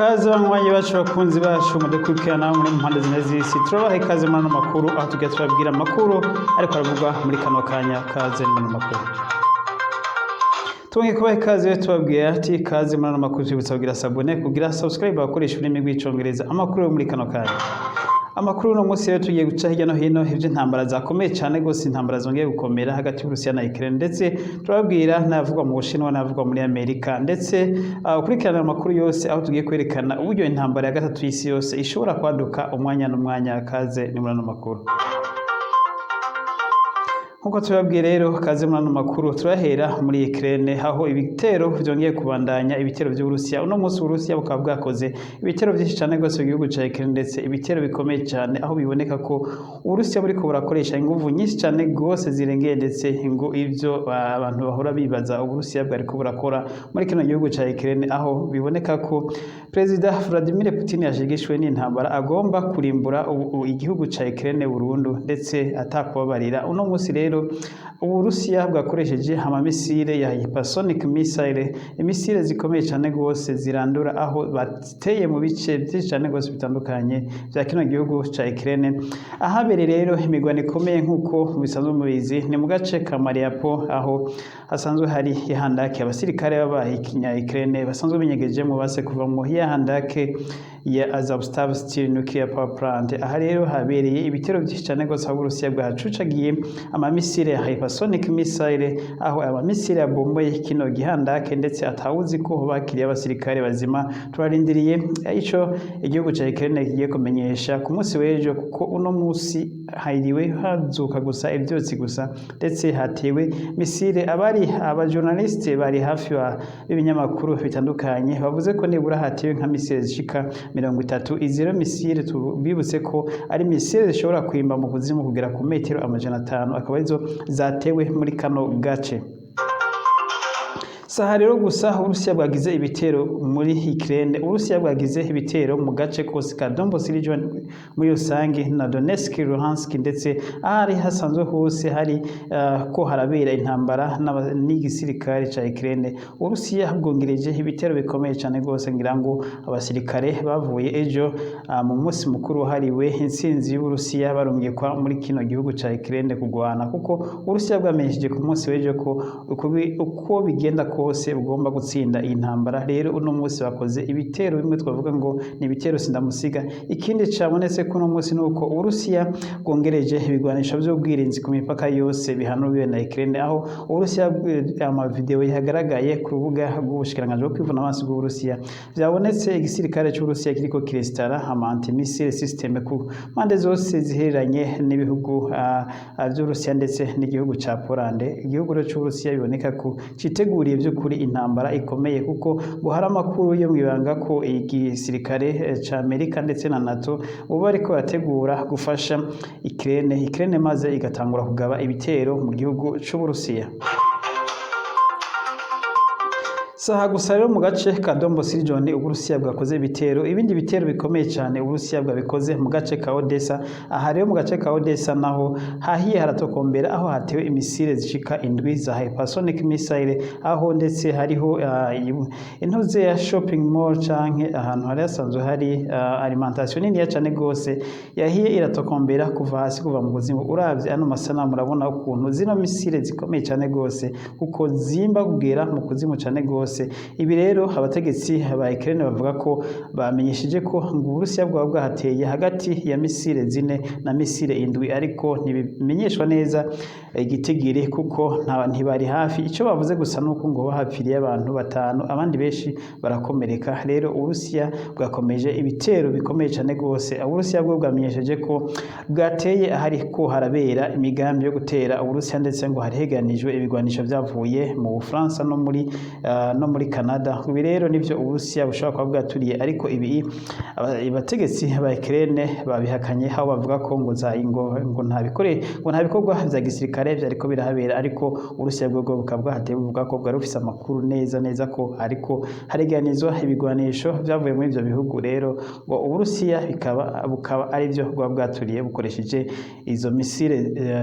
Kaze banywanyi bacu, bakunzi bacu mudukurikirana muri mpande zine z'isi, turabaha ikaze muri ano makuru, aho tugiye turabwira amakuru ariko aravugwa muri kano kanya. Kaze muri ano makuru. Tubonye kubaha ikaze, tubabwira ati kaze muri ano makuru. Tubibutsa kugira s'abonner, kugira subscribe abakoresha ururimi rw'Icongereza. Amakuru yo muri kano kanya, amakuru uno munsi rero, tugiye guca hirya no hino ivy'intambara zakomeye cyane gose, intambara zongeye gukomera hagati y'Uburusiya na Ukraine, ndetse turababwira n'ayavugwa mu Bushinwa n'ayavugwa muri Amerika, ndetse ukurikirana amakuru yose, aho tugiye kwerekana uburyo intambara ya gatatu y'isi yose ishobora kwaduka umwanya n'umwanya. Kaze ni muri ano makuru. Nkuko tubabwiye rero, kaze muri ano makuru. Turahera muri Ukraine, aho ibitero vyongeye kubandanya, ibitero vy'Uburusiya. Uno munsi Uburusiya bukaba bwakoze ibitero vyinshi cyane rwose mu gihugu ca Ukraine, ndetse ibitero bikomeye cyane, aho biboneka ko Uburusiya buriko burakoresha inguvu nyinshi cyane rwose zirengeye ndetse ngo ivyo abantu bahora bibaza Uburusiya bwariko burakora muri kino gihugu ca Ukraine, aho biboneka ko Perezida Vladimir Putin yashegeshwe n'intambara, agomba kurimbura igihugu ca Ukraine burundu, ndetse atakubabarira. Uno munsi rero Uburusiya bwakoresheje amamisile ya hypersonic missile, imisile zikomeye cyane rwose zirandura, aho bateye mu bice byinshi cyane rwose bitandukanye bya kino gihugu ca Ukraine. Ahabereye rero imigwano ikomeye, nk'uko bisanzwe mubizi, ni mu gace ka Mariupol, aho hasanzwe hari ihandake abasirikare b'abahikinya Ukraine basanzwe binyegejemo, base kuva mu handake ya Azovstal Steel Nuclear Power Plant. Aha rero habereye ibitero byinshi cyane rwose, aho Uburusiya bwacucagiye amamisile ya hypersonic missile, aho amamisile yabomboye kino gihandake, ndetse atawuzi ko bakiriye abasirikare bazima. Turarindiriye ico igihugu ca Ukraine kigiye kumenyesha ku munsi w'ejo, kuko uno munsi hariwe hazuka gusa ivyotsi gusa, ndetse hatewe misile. Abari abajournaliste bari hafi b'ibinyamakuru bitandukanye bavuze ko nibura hatewe nka misile zishika 30. Izi rero misile, tubibutse ko ari misile zishobora kwimba mu kuzimu kugera ku metero 500, akaba arizo zatewe muri kano gace. Saha rero gusa Uburusiya bwagize ibitero muri Ukraine, Uburusiya bwagize ibitero mu gace kose ka Donbas region muri rusange na Donetsk, Luhansk, ndetse ahari hasanzwe hose hari ko harabera intambara n'igisirikare ca Ukraine. Uburusiya bwongereje ibitero bikomeye cyane rwose. Ngira ngo abasirikare bavuye ejo mu munsi mukuru wahariwe intsinzi y'Uburusiya barungikwa muri kino gihugu ca Ukraine kugwana, kuko Uburusiya bwamenyesheje ku munsi w'ejo ko uko bigenda kose bugomba gutsinda iyi ntambara. Rero uno munsi bakoze ibitero bimwe twavuga ngo ni ibitero sindamusiga. Ikindi cabonetse ko uno munsi ni uko Uburusiya bwongereje ibigwanisho vy'ubwirinzi ku mipaka yose bihanuwe na Ukraine, aho Uburusiya amavideo yagaragaye ku rubuga rw'ubushikiranganji bwo kwivuna amaso bw'Uburusiya, vyabonetse igisirikare c'Uburusiya kiriko kirestara ama anti-missile system ku mpande zose zihereranye n'ibihugu vy'Uburusiya ndetse n'igihugu ca Poland. Igihugu rero c'Uburusiya biboneka ko citeguriye vy'ukuri intambara ikomeye, kuko ngo hari amakuru yo mw'ibanga ko igisirikare ca Amerika ndetse na NATO ubu bariko barategura gufasha Ukraine, Ukraine maze igatangura kugaba ibitero mu gihugu c'Uburusiya. Saha gusa rero mu gace ka Donbas region Uburusiya bwakoze ibitero, ibindi bitero bikomeye cyane Uburusiya bwabikoze mu gace ka Odessa. Aha rero mu gace ka Odessa naho hahiye haratokombera, aho hatewe imisile zishika indwi za hypersonic missile, aho ndetse hariho intuze ya shopping mall canke ahantu hari hasanzwe hari alimentation niniya cyane gose, yahiye iratokombera kuva hasi, kuva mu kuzimu. Uravye ano masanamu, urabona ukuntu zino misile zikomeye cyane gose, kuko zimba kugera mu kuzimu cyane gose. Ibi rero abategetsi ba Ukraine bavuga ko bamenyesheje ko ngo Uburusiya bwaba bwahateye hagati ya misile zine na misile indwi, ariko ntibimenyeshwa neza igitigiri kuko ntibari hafi. Icyo bavuze gusa nuko ngo bahapfiriye abantu batanu, abandi benshi barakomereka. Rero Uburusiya bwakomeje ibitero bikomeye cyane gose. Uburusiya bwo bwamenyesheje ko bwateye ahari ko harabera imigambi yo gutera Uburusiya, ndetse ngo hari heganijwe ibigwanisho vyavuye mu Bufaransa no muri Canada. Ibi rero nivyo Uburusiya bushobora kuba bwaturiye, ariko ibi abategetsi ba Ukraine babihakanye, aho bavuga ko ngo za ngo nta bikore, ngo nta bikorwa vya gisirikare vyariko birahabera. Ariko Uburusiya bwo bukaba bwahateye, buvuga ko bwari bufise amakuru neza neza ko ariko hareganizwa ibigwanisho vyavuye muri ivyo bihugu. Rero ngo Uburusiya bukaba ari byo bwaba bwaturiye bukoresheje izo misile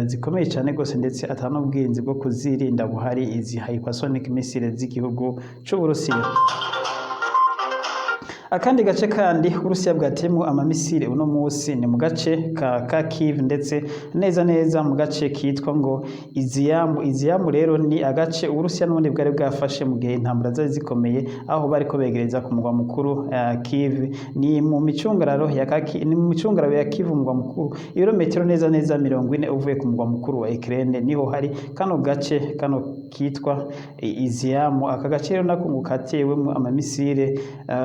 zikomeye cyane gose, ndetse ata n'ubwirinzi bwo kuzirinda buhari, izi hypersonic missile z'igihugu c'Uburusiya. Akandi gace kandi Uburusiya bwateyemwo amamisire uno musi ni mu gace ka Kharkiv, ndetse neza neza mu gace kitwa ngo Iziyamu. Iziyamu rero ni agace Uburusiya n'ubundi bwari bwafashe mu gihe intambara zari zikomeye, aho bariko begereza ku mugwa mukuru Kiev. Ni mu micungararo ya Kiev, umugwa mukuru, ibirometero neza neza 40 uvuye ku mugwa mukuru wa Ukraine, niho hari kano gace kano kitwa Iziyamu. Aka gace rero nako ngo katewemwo amamisire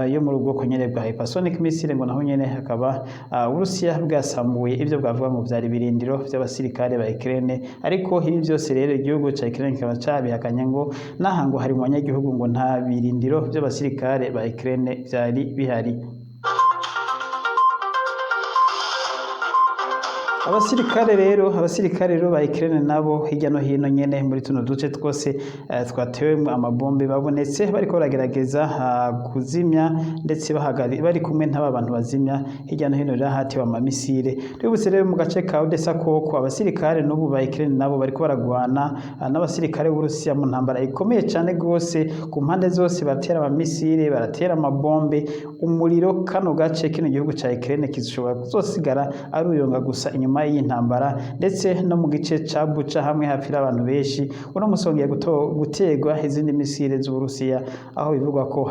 yo muri ubwoko nyene bwa hypersonic missile, ngo naho nyene hakaba Uburusiya bwasambuye ivyo bwavuga ngo vyari ibirindiro vy'abasirikare ba Ukraine. Ariko ibi vyose rero igihugu ca Ukraine kikaba cabihakanye, ngo naha ngo hari mu banyagihugu, ngo nta birindiro vy'abasirikare ba Ukraine vyari bihari. Abasirikare rero ba Ukraine nabo hirya no hino nyene muri tuno duce twose twatewemwo amabombe babonetse bariko baragerageza kuzimya, ndetse bari kumwe n'aba bantu bazimya hirya no hino rero hatewe amamisire. Twibutse rero mu gace ka Odessa koko abasirikare n'ubu ba Ukraine nabo bariko baragwana n'abasirikare b'Uburusiya mu ntambara ikomeye cane gose. Ku mpande zose baratera amamisire, baratera amabombe, umuriro. Kano gace kino gihugu ca Ukraine kizishobora kuzosigara ari uyonga gusa inyuma y'intambara. Ndetse no mu gice ca Bucha hamwe hapfira abantu benshi, uno musi hongeye guterwa izindi misile z'Uburusiya, aho bivugwa ko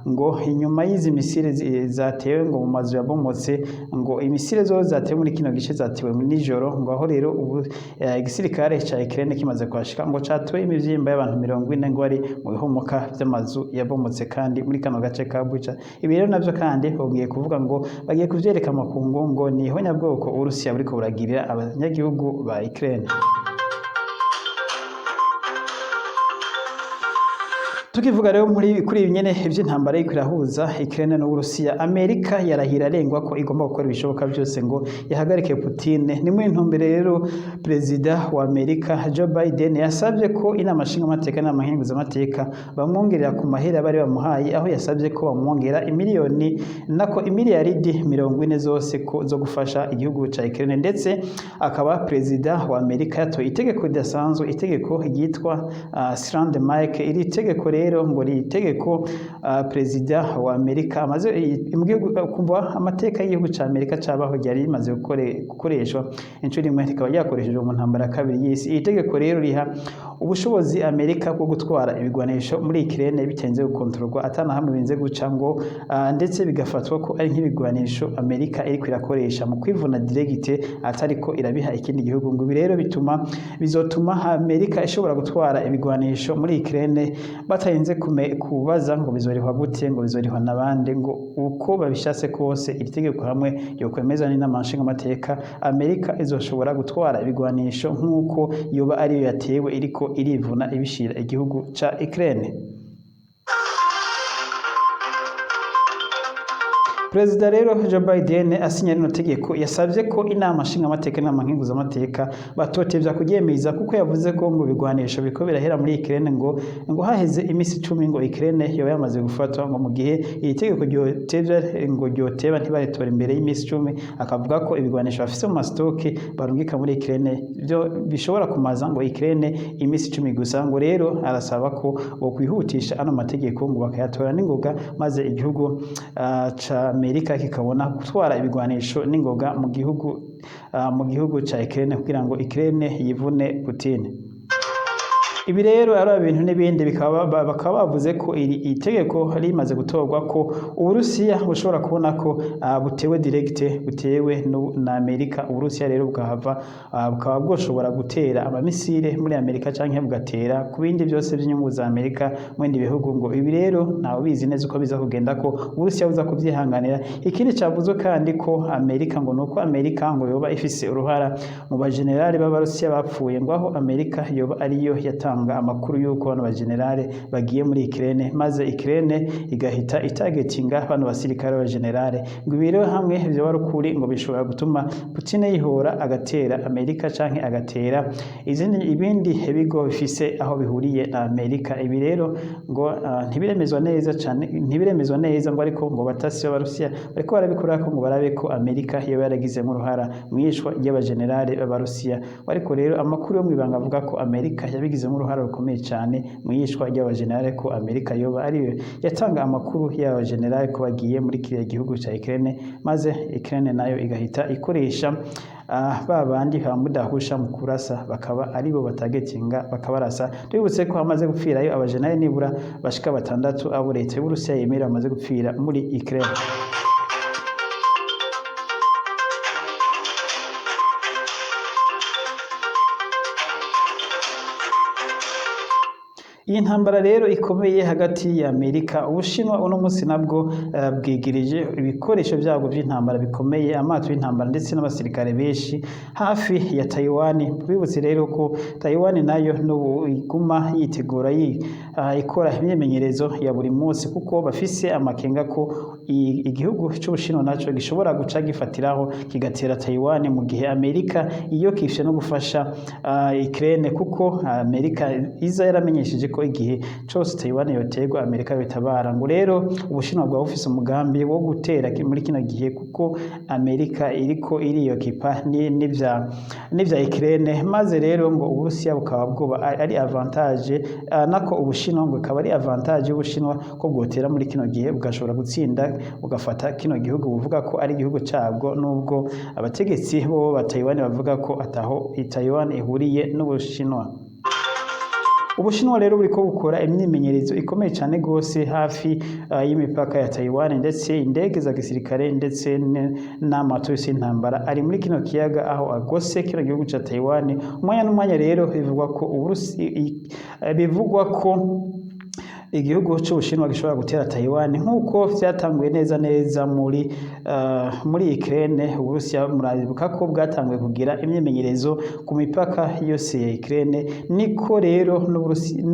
ngo inyuma y'izi misile zatewe ngo mu mazu yabomotse, ngo imisile zose zatewe muri kino gice zatewe nijoro, ngo aho rero ubu igisirikare ca Ukraine kimaze kuhashika ngo catoye imivyimba y'abantu 40 ngo bari mu bihomoka vy'amazu yabomotse kandi muri kano gace ka Bucha. Ibi rero navyo kandi bongeye kuvuga ngo bagiye kuvyereka amakungu, ngo ni ihonyabwoko Uburusiya buriko buragirira abanyagihugu ba Ukraine. Tukivuga rero muri kuri ibi nyene ivy'intambara iriko irahuza Ukraine n'Uburusiya, Amerika yarahira arengwa ko igomba gukora ibishoboka byose ngo ihagarike Putin. Ni muri ntumbero rero Perezida wa Amerika Joe Biden yasabye ko inama nshingamateka n'inama nkenguzamateka bamwongerera ku mahera bari bamuhaye, aho yasabye ko bamwongera imiliyoni, nako imiliyaridi 40 zose ko zo gufasha igihugu ca Ukraine. Ndetse akaba Perezida wa Amerika yatoye itegeko ridasanzwe, itegeko ryitwa Strand Mike. Iri tegeko rero ngo ni itegeko Perezida wa Amerika amaze mu gihugu kuva amateka y'igihugu ca Amerika cabaho ryari rimaze gukoreshwa inshuro imwe, rikaba ryakoreshejwe mu ntambara ya kabiri y'isi. Iri tegeko rero riha ubushobozi Amerika bwo gutwara ibigwanisho muri Ukraine bitarinze gukontororwa, atana hamwe binze guca, ngo ndetse bigafatwa ko ari nk'ibigwanisho Amerika iriko irakoresha mu kwivuna direct, atariko irabiha ikindi gihugu. Ngo ibi rero bizotuma Amerika ishobora gutwara ibigwanisho muri Ukraine batarinze kubaza ngo bizorihwa gute, ngo bizorihwa n'abandi, ngo uko babishatse kose. Iri tegeko hamwe yokwemeza n'inama nshingamateka, Amerika izoshobora gutwara ibigwanisho nk'uko yoba ariyo yatewe iriko irivuna, ibishira igihugu ca Ukraine. Perezida rero Joe Biden asinya rino tegeko yasabye ko inama nshingamateka n'inama nkenguzamateka batotevya kuryemeza, kuko yavuze ko ngo ibigwanisho biriko birahera muri Ukraine, ngo haheze imisi 10 ngo Ukraine yoba yamaze gufatwa, ngo mu gihe iri tegeko ryotevya, ngo ryoteba ntibaritora imbere y'imisi 10. Akavuga ko ibigwanisho bafise mu mastoke barungika muri Ukraine byo bishobora kumaza ngo Ukraine imisi 10 gusa. Ngo rero arasaba ko bokwihutisha ano mategeko ngo bakayatora n'ingoga, maze igihugu ca Amerika kikabona gutwara ibigwanisho n'ingoga mu gihugu ca Ukraine kugira ngo Ukraine yivune Putin. Ibi rero ari ibintu n'ibindi bakaba bavuze ko iri itegeko rimaze gutorwa ko Uburusiya bushobora kubona ko butewe direct, butewe na Amerika. Uburusiya rero bukaba bwoshobora gutera amamisire muri Amerika canke bugatera ku bindi byose by'inyungu za Amerika mu bindi bihugu. Ngo ibi rero ntawe bizi neza uko biza kugenda, ko Uburusiya buza kubyihanganira. Ikindi cavuzwe kandi ko Amerika ngo nuko Amerika ngo yoba ifise uruhara mu bajenerali b'Abarusiya bapfuye, ngo aho Amerika yoba ariyo yatanga amakuru y'uko bano bajenerale bagiye muri Ukraine, maze Ukraine igahita itagetinga bano basirikare b'abajenerale. Ngo ibi rero hamwe vyoba ari ukuri, ngo bishobora gutuma Putin yihora agatera Amerika canke agatera ibindi bigo bifise aho bihuriye na Amerika. Ibi rero ngo ntibiremezwa neza cane, ntibiremezwa neza ngo, ariko ngo batasi b'Abarusiya bariko barabikora ko ngo barabe ko Amerika yoba yaragizemo uruhara mu iyicwa ry'abajenerale b'Abarusiya. Ariko rero amakuru yo mw'ibanga avuga ko Amerika yabigizemo uruhara. uruhara rukomeye cyane mu yicwa ry'abajenerali, ko Amerika yoba ariyo yatanga amakuru y'abajenerali ko bagiye muri kiriya gihugu ca Ukraine, maze Ukraine nayo igahita ikoresha ba bandi ba mudahusha mu kurasa, bakaba aribo batagetinga bakabarasa. Tubibutse ko hamaze gupfirayo abajenerali nibura bashika batandatu, abo leta y'Uburusiya yemera bamaze gupfira muri Ukraine. Iyi ntambara rero ikomeye hagati ya Amerika, Ubushinwa uno munsi nabwo bwigirije ibikoresho byabwo by'intambara bikomeye, amato y'intambara ndetse n'abasirikare benshi hafi ya Taiwan. Bibutse rero ko Taiwan nayo n'ubu iguma yitegura, ikora imyimenyerezo ya buri munsi, kuko bafise amakenga ko igihugu c'Ubushinwa naco gishobora guca gifatiraho kigatera Taiwan, mu gihe Amerika iyo kifye no gufasha Ukraine, kuko Amerika iza yaramenyesheje ko igihe cose Taiwan yoterwa Amerika yotabara. Ngo rero Ubushinwa bwaba bufise umugambi wo gutera muri kino gihe, kuko Amerika iriko iriyokipa n'ivya Ukraine, maze rero ngo Uburusiya bukaba bwoba ari avantage, nako Ubushinwa ngo ikaba ari avantage y'Ubushinwa ko bwotera muri kino gihe, bugashobora gutsinda bugafata kino gihugu buvuga ko ari igihugu cabwo, nubwo abategetsi bo ba Taiwan bavuga ko ataho Taiwan ihuriye n'Ubushinwa. Ubushinwa rero buriko bukora imyimenyerezo ikomeye cyane gose hafi y'imipaka ya Taiwan, ndetse indege za gisirikare ndetse n'amato yose y'intambara ari muri kino kiyaga aho agose kino gihugu ca Taiwan. Umwanya n'umwanya rero bivugwa ko Uburusi, bivugwa ko igihugu c'Ubushinwa gishobora gutera Taiwan, nk'uko vyatanguye neza neza muri Ukraine. Uburusiya murabibuka ko bwatanguye kugira imyimenyerezo ku mipaka yose ya Ukraine, niko rero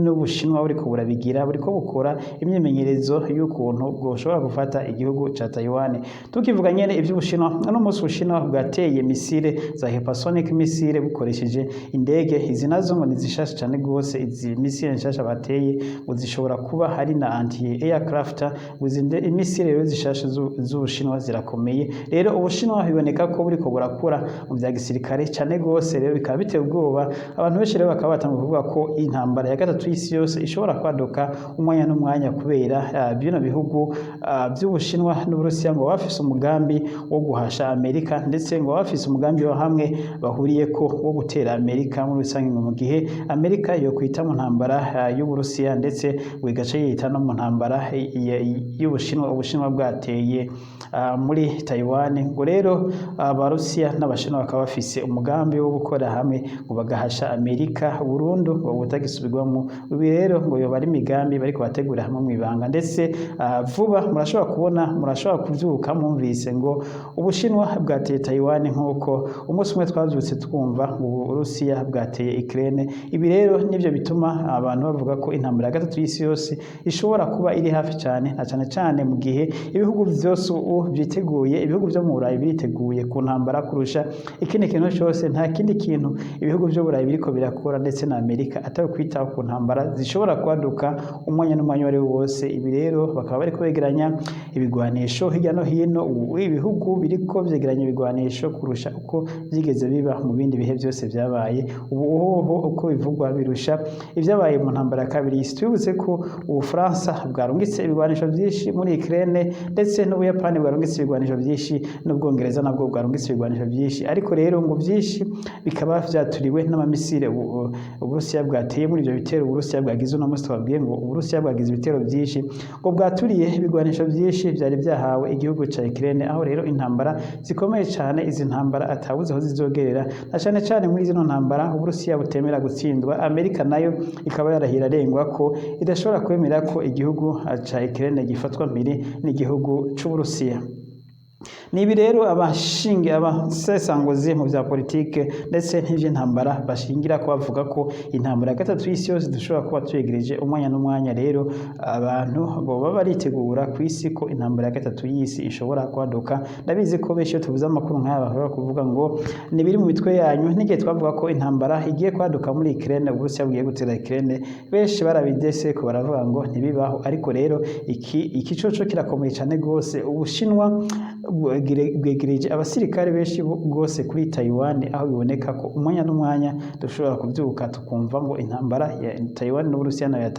n'Ubushinwa buriko burabigira, buriko bukora imyimenyerezo y'ukuntu bwoshobora gufata igihugu ca Taiwan. Tukivuga nyene ivy'Ubushinwa, uno munsi Ubushinwa bwateye misile za hypersonic missile bukoresheje indege. Izi nazo ngo ni zishasha cane gose. Izi misile nshasha bateye ngo zishobora kuba hari na anti aircraft. Ngo izi misile rero zishasha z'Ubushinwa zirakomeye. Rero Ubushinwa biboneka ko buriko burakura mu vya gisirikare cane gose, rero bikaba biteye ubwoba abantu benshi. Rero bakaba batanguye kuvuga ko intambara ya gatatu y'isi yose ishobora kwaduka umwanya n'umwanya, kubera bino bihugu vy'Ubushinwa n'Uburusiya ngo bafise umugambi wo guhasha Amerika, ndetse ngo bafise umugambi wa hamwe bahuriyeko wo gutera Amerika muri rusange, ngo mu gihe Amerika yokwita mu ntambara y'Uburusiya, ndetse ngo igaca yita no mu ntambara y'Ubushinwa, Ubushinwa bwateye muri Taiwan. Ngo rero Abarusiya n'Abashinwa bakaba bafise umugambi wo gukora hamwe ngo bagahasha Amerika burundu, ngo butagisubirwamo. Ibi rero ngo yoba ari imigambi bariko bategura hamwe mw'ibanga, ndetse vuba murashobora kubona, murashobora kuvyuka mwumvise ngo Ubushinwa bwateye Taiwan, nk'uko umunsi umwe twavyutse twumva ngo Uburusiya bwateye Ukraine. Ibi rero nivyo bituma abantu bavuga ko intambara ya gatatu y'isi yose ishobora kuba iri hafi cyane, na cyane cyane mu gihe ibihugu vyose ubu vyiteguye. Ibihugu vyo mu Burayi biriteguye ku ntambara kurusha ikindi kintu cyose. Nta kindi kintu ibihugu vyo Burayi biriko birakora, ndetse na Amerika, atari kwitaho ku ntambara zishobora kwaduka umwanya n'umwanya uwo ari wo wose. Ibi rero bakaba bariko begeranya ibigwanisho hirya no hino. Ubu ibihugu biriko vyegeranya ibigwanisho kurusha uko vyigeze biba mu bindi bihe byose vyabaye. Ubu hoho uko bivugwa birusha ivyabaye mu ntambara ya kabiri y'isi. Twibutse ko Ubufaransa bwarungitse ibigwanisho vyinshi muri Ukraine, ndetse n'Ubuyapani bwarungitse ibigwanisho vyinshi, n'Ubwongereza nabwo bwarungitse ibigwanisho vyinshi, ariko rero ngo vyinshi bikaba vyaturiwe n'amamisire Uburusiya bwateye muri ivyo bitero Uburusiya bwagize uno munsi. Twabwiye ngo Uburusiya bwagize ibitero vyinshi, ngo bwaturiye ibigwanisho vyinshi vyari vyahawe igihugu ca Ukraine, aho rero intambara zikomeye cane, izi ntambara atawuzi aho zizogerera, na cane cane muri zino ntambara Uburusiya butemera gutsindwa. Amerika nayo ikaba yarahira arengwa ko idashobora kwemera ko igihugu ca Ukraine gifatwa mpiri n'igihugu c'Uburusiya. Nibi rero abashinge abasesanguzi mu vya politike ndetse n'ivy'intambara bashingira ko bavuga ko intambara ya gatatu y'isi yose dushobora kuba twegereje umwanya n'umwanya. Rero abantu boba baritegura ku isi ko intambara ya gatatu y'isi ishobora kwaduka. Ndabizi ko benshi iyo tuvuze amakuru nk'aya bashobora kuvuga ngo nibiri mu mitwe yanyu. N'igihe twavuga ko intambara igiye kwaduka muri Ukraine, Uburusiya bugiye gutera Ukraine, benshi barabidese ko baravuga ngo ntibibaho. Ariko rero iki coco kirakomeye cyane gose. Ubushinwa bwegereje abasirikare benshi rwose kuri Taiwan, aho biboneka ko umwanya n'umwanya dushobora kubyuka tukumva ngo intambara ya Taiwan n'Uburusiya nayo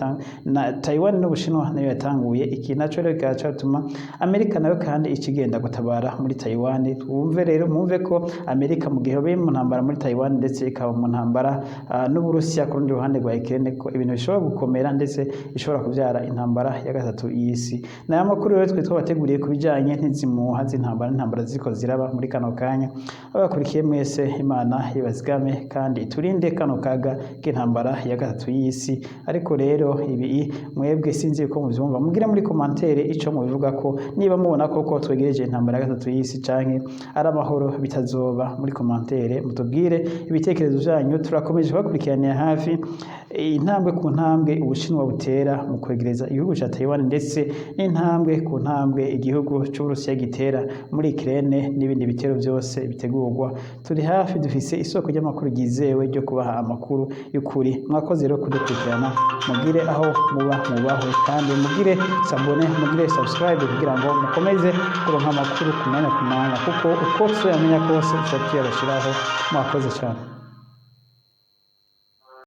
na Taiwan n'Ubushinwa nayo yatanguye. Iki naco rero kikaba catuma Amerika nayo kandi ikigenda gutabara muri Taiwan. Twumve rero, mwumve ko Amerika mu gihe bari mu ntambara muri Taiwan, ndetse ikaba mu ntambara n'Uburusiya ku rundi ruhande rwa Ukraine, ko ibintu bishobora gukomera, ndetse ishobora kubyara intambara ya gatatu y'isi. N'aya makuru rero twe twabateguriye ku bijanye n'izimuha z'intambara n'intambara ziriko ziraba muri kano kanya. Abakurikiye mwese, Imana ibazigame kandi iturinde kano kaga k'intambara ya gatatu y'isi. Ariko rero ibi mwebwe sinzi ko muvyumva, mugire muri commentaire ico mubivuga, ko niba mubona koko twegereje intambara ya gatatu y'isi canke ari amahoro bitazoba. Muri commentaire mutubwire ibitekerezo vyanyu. Turakomeje kubakurikiranira hafi intambwe ku ntambwe Ubushinwa butera mu kwegereza igihugu ca Taiwan, ndetse n'intambwe ku ntambwe igihugu c'Uburusiya gitera muri Ukraine, n'ibindi bitero byose bitegurwa. Turi hafi, dufise isoko ry'amakuru ryizewe ryo kubaha amakuru y'ukuri. Mwakoze rero kudukurikirana. Mugire aho muba mubahwe, kandi mugire s'abonner, mugire subscribe, kugira ngo mukomeze kuronka amakuru ku mwanya ku mwanya, kuko uko tuyamenya kose tuca tuyabashiraho. Mwakoze cyane.